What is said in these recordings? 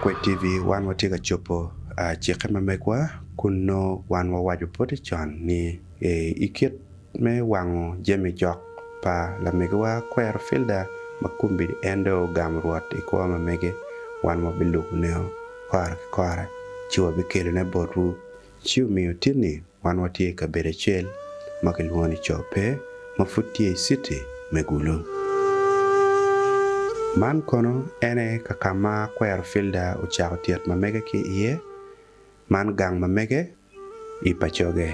Kwed TV wan watye ka cobo cikke ma megwa kun nongo wan wawaco boti con ni i kit me wango jami jok pa lamegiwa Kwero Filda ma kombeddi en dong ogamo Rwot i kwo ma mege wan wabilubo neo kore ki kore ci wabikelone botwu. Ci omiyo tin-ni wan watye i kabedo acel ma kilwongo ni Cope ma pud tye i citi me Gulu. Man kono en aye ka ka ma Kwero Filda ocako tyet ma mege ki iye, man gang ma mege i pacoge.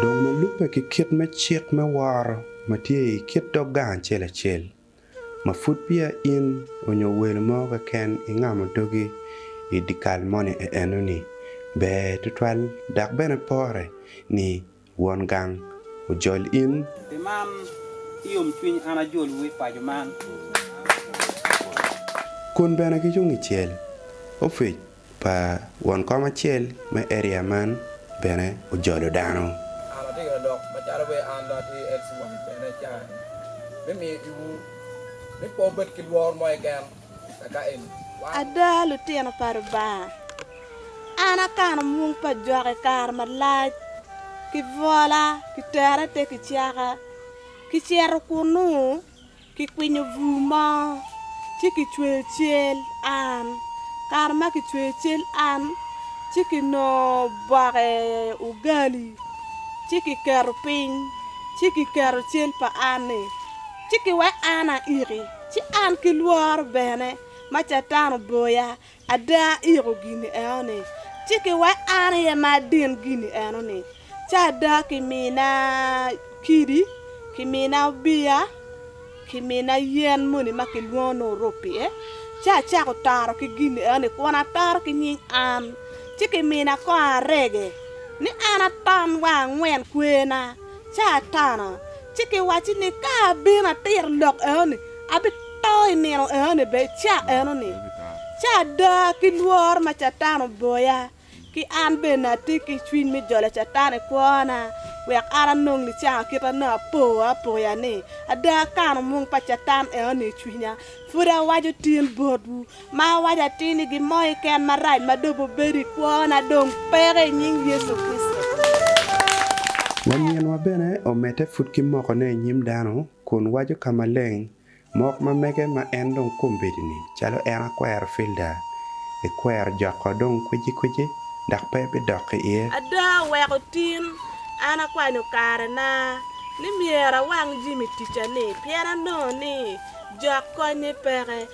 Dong ma lubbe ki kit me cik me woro ma tye i kit dog gang acel acel, ma pud peya in onyo welo mo keken ingamo dogi i dyekal moni enoni, ber tutwal dok bene pore ni won gang ojol in. Pi man, ki yomcwiny an ajolwu i paco man. Kun bene ki yung icel, opic pa won kom acel me area man bene ojolo dano. An atye ka lok macalo wee an dong atye i LC1 bene caa-ni me miyo iwu ni pe wubed ki lworo mo keken kaka eni. Wan. Ada lutino pa Lubanga, an akano mung pa jok i kare malac, kibwola, kitera i te kicaka, kicito kunnu. Kikwinyo bur mo ci kicweyo cel an. Kare ma kicweyo cel an ci kinongo oboke ugali ci kiketo piny ci kiketo cel pa an-ni ci kiweko an aiki ci an ki lworo bene ma Catan oboya ada aiko gin-ni eno-ni ci kiweko an aye ma adin gin-ni eno-ni. Ci ada kimina kidi, kimina obiya, kimina yen moni ma kilwongo ni orup-pi, ci acako toro ki gin eno-ni kun atoro ki nying an. Ci kimina kong arege ni an aton wa angwen kwerna, ci atono. Ci kiwacci ni ka abino atito lok eno-ni, abito i nino eno-ni bene i ca eno-ni. Ci ada ki lworo ma Catan oboya, Ki an bene atye ki cwiny me jolo Catan i kwona, wek an anong nicango kit anongo apo apoya ni, ada akano mung pa Catan enoni i cwinya. Pud awaco tin botwu, ma awaco atir ni gin mo keken marac ma dong obedo i kwona dong peke i nying Yecu Kricito. Laminwa bene omedde pud ki mokone i nyim dano kun waco ka maleng Mok ma mege ma en dong kombeddi-ni calo en akwero Filda, ekwero joko dong kwicikwici dok pe bidok iye. Ada oweko tin an akwanyo karena ni myero awang jimi ticca-ni pien anongo ni jok konye peke.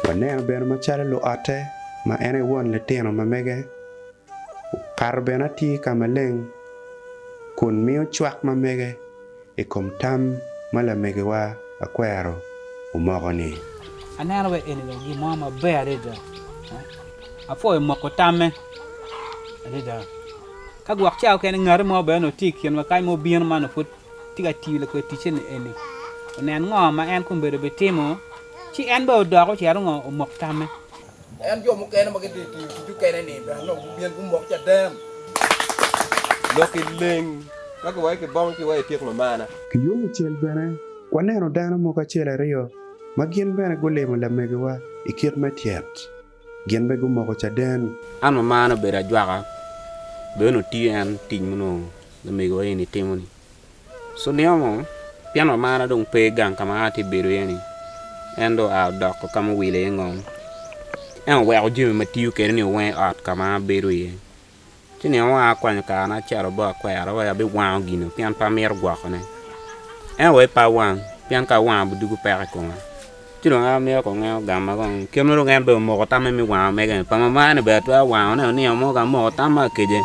Waneno bene macalo luotte ma en aye won litino ma mege. Okato bene atir ka maleng kun miyo cwak ma mege i kom tam ma lamegiwa akwero omoko-ni. Aneno wai eni dong gin mo maber adada. Apwoyo moko tamme adada. Ka gwok ca okene ngati mo bene onongo tye i kinwa kany ma obino ma onongo pud tye ka tiyo lakwe ticce ni eni onen ngo ma en kombeddi obitimo ci en bene odok ocito ngo omok tamme. En jo mukene ma gitye ka tiyo tic okene-ni bene onongo gubin gumok caden. Lok-ki leng ka kiwaco ki bong ci iwaco ityek mamana. Ki yung icel bene, waneno dano mogo acel aryo ma gin bene gulimo lamegiwa i kit me tyet. Gin bene gumoko caden. An mamana obedo ajwaka, bene onongo tiyo en tic ma onongo lamegiwa eni timo-ni. Co nio pien mamana dong pe gang ka ma an atye ka bedo iye-ni, en dong oa odoko ka ma owilo iye ngom, en oweko jami ma tiyo kwede-ni weng i ot ka ma an abedo iye, ci nino mo an akwanyo karena acito bot akwera wek abiwango gin-ni pien pe amito gwokone, ento wek pe awang pien ka awango bidwogo peko i koma. Ci dong an amito kong en ogamma kong kit ma dong en bene omoko tamme me wango mege-ni pa mamane bene atwero wangone nino mo ka amoko tamma kece.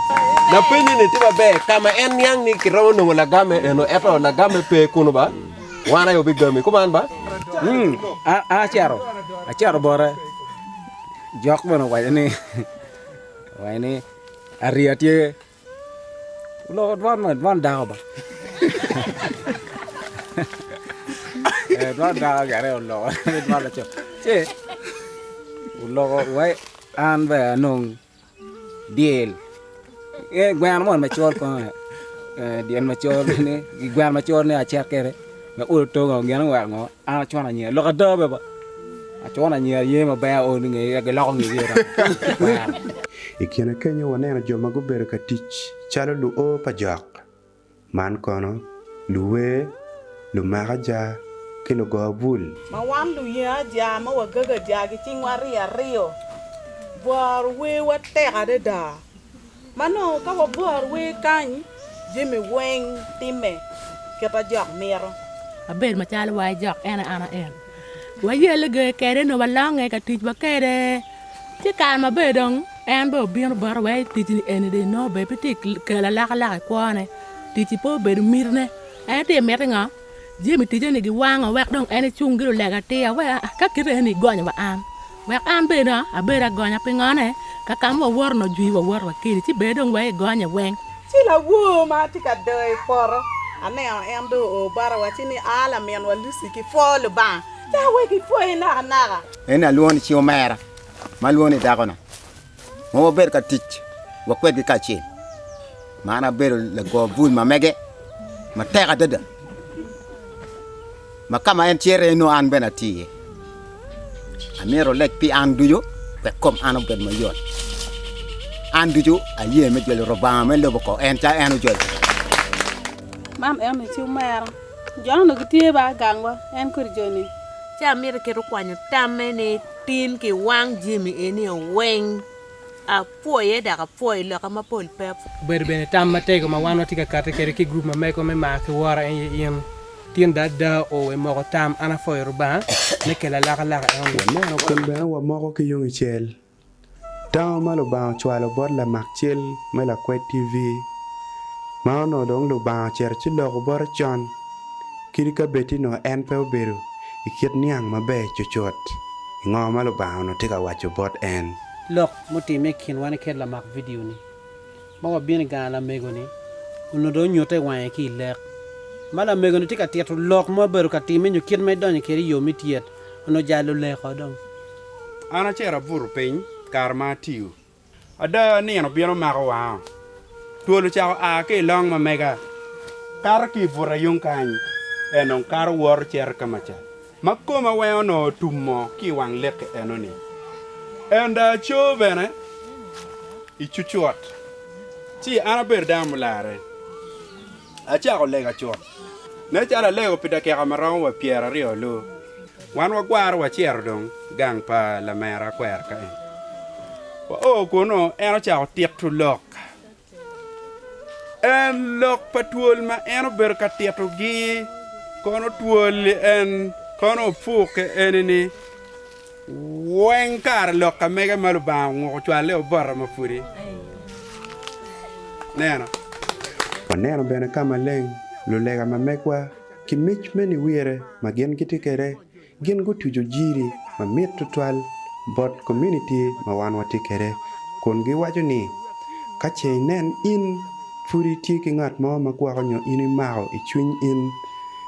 Lapenye ni tye maber ka ma en niang ni kiromo nongo lagamme eno ento lagamme pe kunu ba wan aye obigami kuman ba. An acito, acito bote, jok bene owaco ni, owaco ni ariya tye. Oloko dwon ma dwon dako ba eh, dwon dako gire oloko ni dwon laco ci oloko wai an bene anong dyel eh, gweno moni macol kono eh, dyel macol ni gweno macol ni acit kwede. Wek olo tonga gin oweko ngo an acuno anyira lok ada bene ba acuno anyira ye maber o ni nge giloko ngegi kwero. I kine kenyo waneno jo ma gubedo ka tic calo luo pa jok. Man kono, luwer, lumak aja, ki lugo bul. Ma wan luye aja ma wagago aja ki cingwa aryo aryo, bworo werwa tek adada. Ma nongo ka wabworo wer kany, jami weng timme kit a jok mito. Abedo macalo wa i jok en an aen. Wayelle ger kede nongo walonge ka ticwa kede. Ci kare maber dong en bene obino bota wek tic-ni eni dong inongo bene pe tye kelo alokaloka i kwone, tic-ci pe obedo mitine. En tye miti ngo? Jami ticce-ni giwango wek dong en ecung ki lulega atir wek ka kite eni igonyo wa an wek an bene dong abed agonya pingone ka ka ma wawoto ni ojwi wawoto wa kedi ci bene dong wek igonye weng. Ci lawor ma atye ka doyo i poto, aneno en dong oo bota wacci ni, 'A laminwa Lucy, kipwo Lubanga. Ca wek ipwoye nakanaka. En alwongo ni ci omera, ma alwongo ni dakona, ma wabedo ka tic wa kwedgi kacel. Ma an abedo lago bul ma mege matek adada, ma ka ma en cito iye nongo an bene atye iye. Amyero oleg pi an ducu wek kom an obed mayot. An ducu aye me jolo Rubanga me lobo ko en ca en ojolo. Man eno ci omera. Jo onongo gitye ba gangwa en kodi joni. Ci amito kit okwanyo tamme ni tin ki wang jami eni weng apwoye dok apwoyo loka mapol pe. Obedo bene tam matego ma wan watye ka kati kwede ki i gurup ma megwa me mar ki woro en aye in. Tin da ada oo i moko tam an apwoyo Rubanga me kelo alokaloka enoni. Waneno kun bene wamoko ki yung i cel. Tango ma Lubanga ocwalo bot lamak cal me lakwed TV, ma onongo dong Lubanga ocito ci loko bote con, kadi ka bed ni onongo en pe obedo i kit niang maber cucut i ngo ma Lubanga onongo tye ka waco bot en. Lok mutimme i kinwa ni kit lamak vidio-ni, ma wabino i gang lamego-ni, onongo dong onyutte i wange ki i lek. Ma lamego-ni tye ka tito lok ma obedo ka timme nyo kit ma edonyo kwede i yo me tyet, onongo jalo leko dong. An acito abuto piny kare ma atiyo. Ada, nino bino mako wanga. Twol ocako a ki i long ma mega, kato ki i buta yung kany, en dong kato woto cito ka maca, ma koma weng onongo otumo ki i wang lek-ki enoni. En dong aco bene i cucut, ci an abedo dano mularre. Acako lega cut. Nen calo alego pi dakika ma romo wa pyeraryo lu. Wan wagwaro wacito dong gang pa lamera Akwera ka en. Wao kunnu, en ocako tito lok. En lok pa twol ma en obedo ka titogi, kono twol-li en, kono opuk eni-ni, weng kare lok ka mege ma Lubanga onguko cwalle obota ma pudi. Neno. Waneno bene ka maleng lulega ma megwa ki mic me niwire ma gin gitye kwede, gin gutuco jiri mamit tutwal bot komuniti ma wan watye kwede kun giwaco ni, Ka ce inen in pud itye ki ngat mo ma gwoko nyo in imako i cwiny in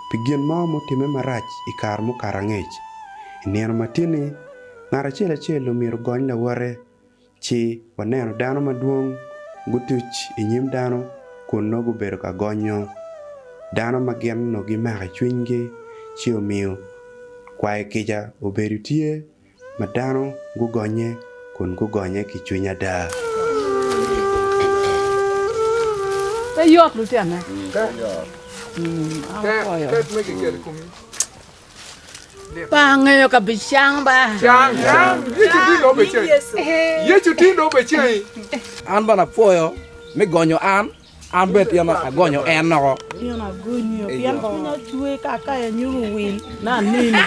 pi gin mo mutimme marac i kare mukato angec, i nino ma tin-ni, ngat acel acel omyero ogony lawote. Ci waneno dano madwong gutuc i nyim dano kun nongo gubedo ka gonyo dano ma gin onongo gimako i cwinygi, ci omiyo kwayo kica obedo tye ma dano gugonye kun gugonye ki cwiny ada. Pe yot lutine. Pe angeyo ka bicang ba. An bene apwoyo me gonyo an, an bene tyen agonyo en noko. Pien agonyo, pien cwinya cwer ka akayo anyubo wil na aneni.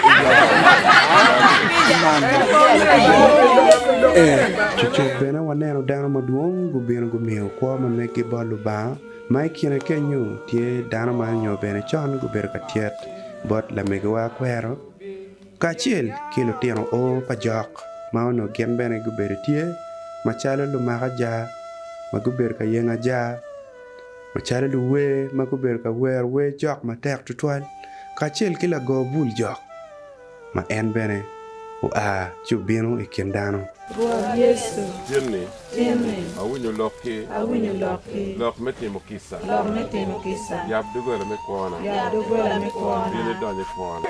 Cucut bene waneno dano madwong gubino gumiyo kwo ma meggi bot Lubanga, ma i kine kenyu tye dano ma nyo bene con gubedo ka tyet bot lamegiwa Akwero kacel ki lutino o pa jok ma onongo gin bene gubedo tye macalo lumak ajaa ma gubedo ka yengo ajaa, macalo luwer ma gubedo ka wero wer jok matek tutwal kacel ki lago bul jok ma en bene. oa ci obino i kin dano. Rwot Yecu, Tinni, tinni, awinyo lokki, awinyo lokki, lok me timo kica, lok me timo kica, yab doggola me kwona, yab doggola me kwona, bin idony i kwona.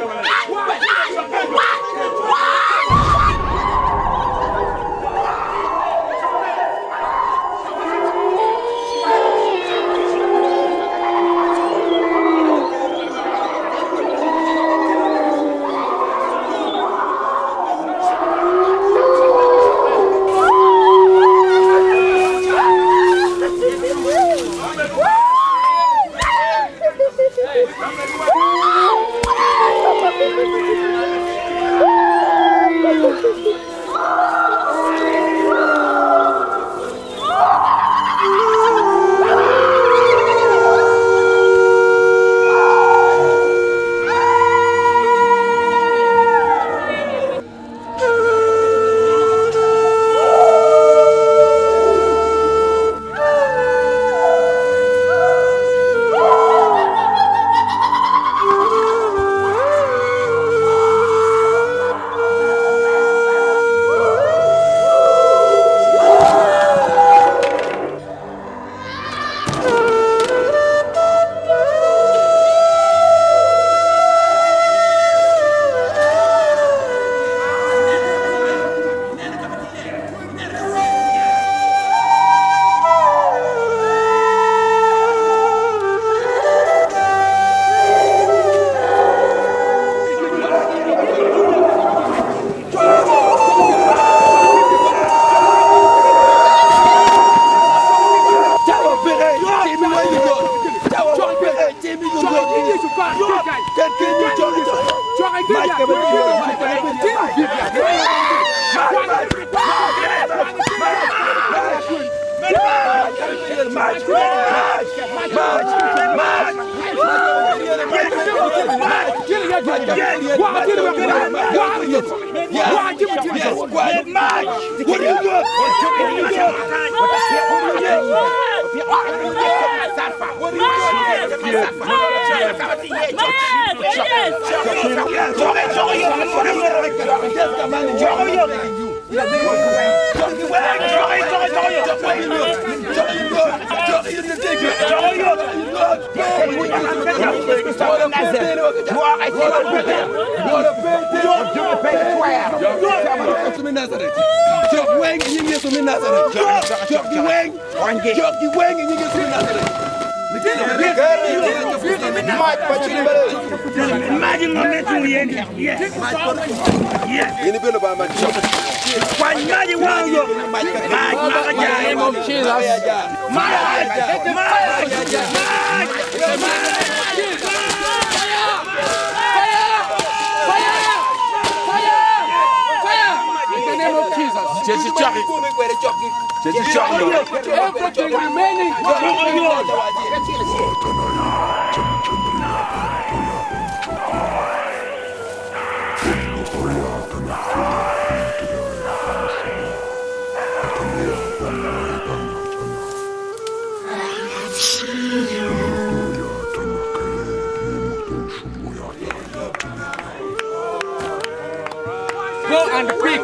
Go and pick,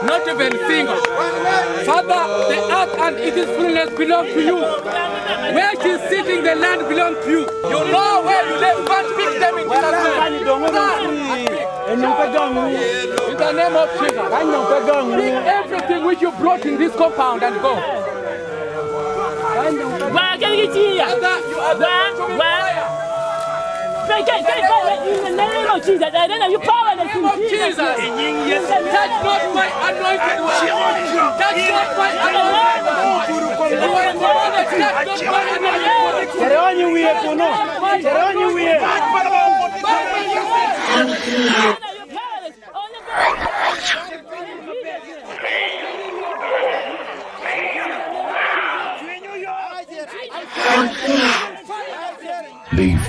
not even single. Father, the earth and its fullness belong to you. Where she is sitting, the land belongs to you. You know where you live, but pick them in Jesus' name. In the name of Jesus. Pick everything which you brought in this compound and go. Father, you are the In the name of Jesus, I don't know you powerless in Jesus. Touch not my anointed one. Touch not my anointed one. You are commanded, touch not my anointed one. Teroni wiye kuno. Teroni wiye. Leave.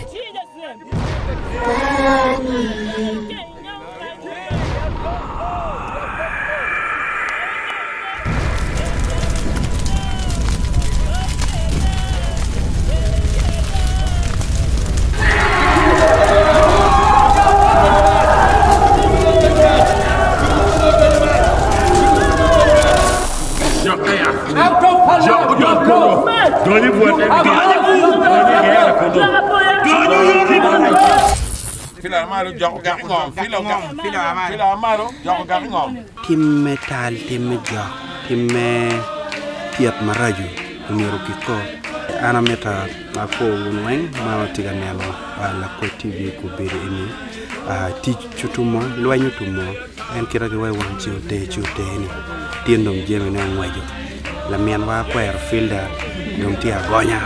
Tim me tal, tim me jok, tim me tyet maraco omyero ogikko. An amito apwo wun weng ma wutye ka neno Lakwed TV gubedo eni tic otumo lweny otumo en kite ki wai wang ceng oter ci oter ni tin dong jamine ongweco laminwa akwero filda dong tye agonya.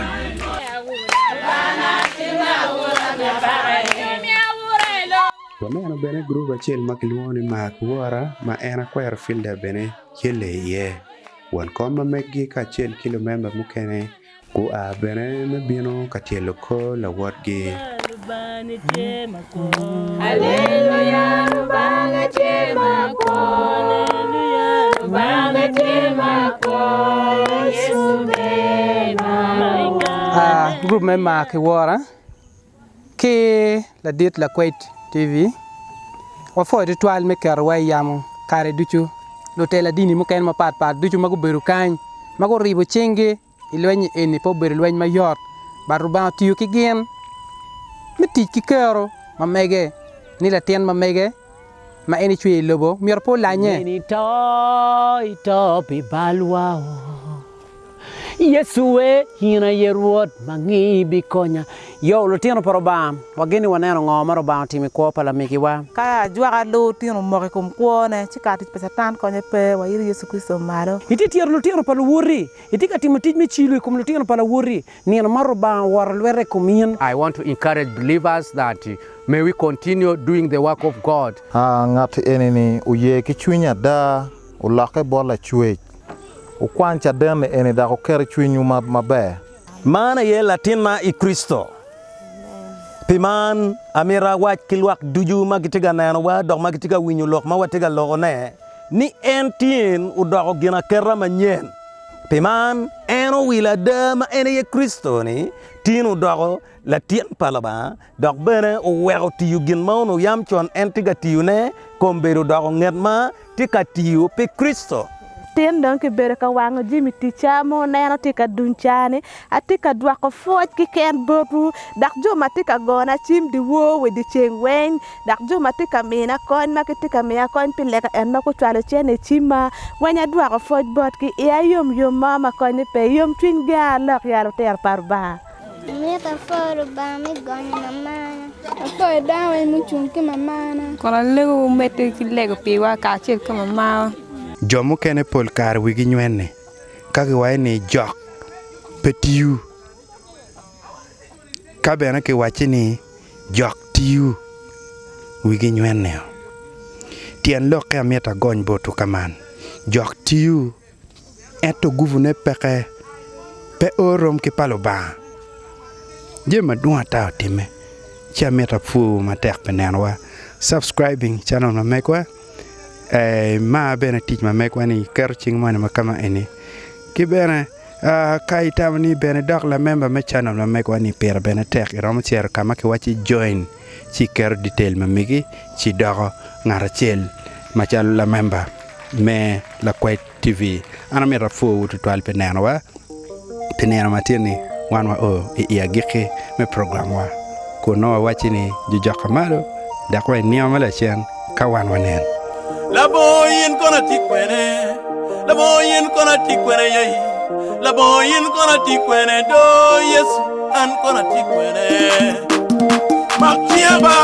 Waneno bene gurup acel ma kilwongo ni Mar ki Wora ma en akwero filda bene yelle iye. Won kom ma meggi kacel ki lumemba mukene gua bene me bino ka tyelo kor lawotgi. Gurup me Mar ki Wora ki ladit Lakwed TV, wapwoyo tutwal me ketowa i yamo kare ducu. Lutela dini mukene mapat pat ducu ma gubedo kany ma guribo cinggi i lweny eni pe obedo lweny mayot but Rubanga otiyo ki gin me tic ki kero ma mege ni latin ma mege ma en ecweyo i lobo myero pe olanye. Min ito, ito pi balwa o. Yecu we, in aye Rwot ma ngi bikonya. Yo, lutino pa Rubanga, wageno ni waneno ngo ma Rubanga otimo i kwo pa lamegiwa. Ka ajwaka luwo tino omoko i kom kwone, ci kar tic pa Catan konye pe, wairo Yecu Kricito malo. Itye tyero lutino pa luwoti, itye ka timo tic me cilo i kom lutino pa lawoti, nino ma Rubanga owoto lwete i kom in. I want to encourage believers that may we continue doing the work of God. Ngat eni-ni oye ki cwinye ada, olokke bot Lacwec. Wukwany caden-ni eni dok wuket i cwinywu maber. Man aye latinna i Kricito. Pi man, amito awac ki lwak ducu ma gitye ka nenowa dok ma gitye ka winyo lok ma watye ka lokone, ni en tyen odoko ginaketa manyen. Pi man, en owilo ada ma en aye Kricito-ni, tin odoko latin pa Lubanga, dok bene oweko tiyo gin ma onongo yam con en tye ka tiyone, kombeddi odoko nget ma tye ka tiyo pi Kricito. Tin dong kibedo ka wango jami ticca ma wuneno tye ka duny ca-ni, atye ka dwoko pwoc keken botwu, dok jo ma tye ka gona cim dyewor wa dyeceng weng, dok jo ma tye ka mina kony ma gitye ka miya kony pi lega en ma gucwalo cente i cimma weng adwoko pwoc botgi. Iya yom yom mo ma konye pe, yomcwiny genga lok ya lutino pa Rubanga. Amito apwoyo Lubanga me gonyo mamana. Apwoyo dano weng mucung ki mamana. Kun alego wumedde ki lego piwa kacel ki mamawa. Jo mukene pol kare wigi nywene ka giwaco ni jok pe tiyo. Ka bene kiwacci ni jok tiyo, wigi nywene. Tyen lokke amito agony botwu kaman, jok tiyo ento guvune peke, pe o rom ki pa Lubanga. Jami madwong ata otimme, ci amito apwowu matek pi nenowa. Subscribing channel ma megwa, mar bene tic ma megwa ni iketo cing moni ma kama eni, ki bene ka itamo ni bene idok lamemba me channel ma megwa ni pire bene tek iromo cito ka ma kiwacci join ci iketo detail ma megi ci idoko ngat acel macalo lamemba me Lakwed TV. An amito apwowu tutwal pi nenowa pi nino ma tye-ni wan wa o i agikki me programwa kun nongo wawacci ni jojok malo dok wa i nino ma lacen ka wan wanen. Labongo in kono atye kwene, labongo in kono atye kwene yei, labongo in kono atye kwene do Yecu, an kono atye kwene. Mak cinga ba.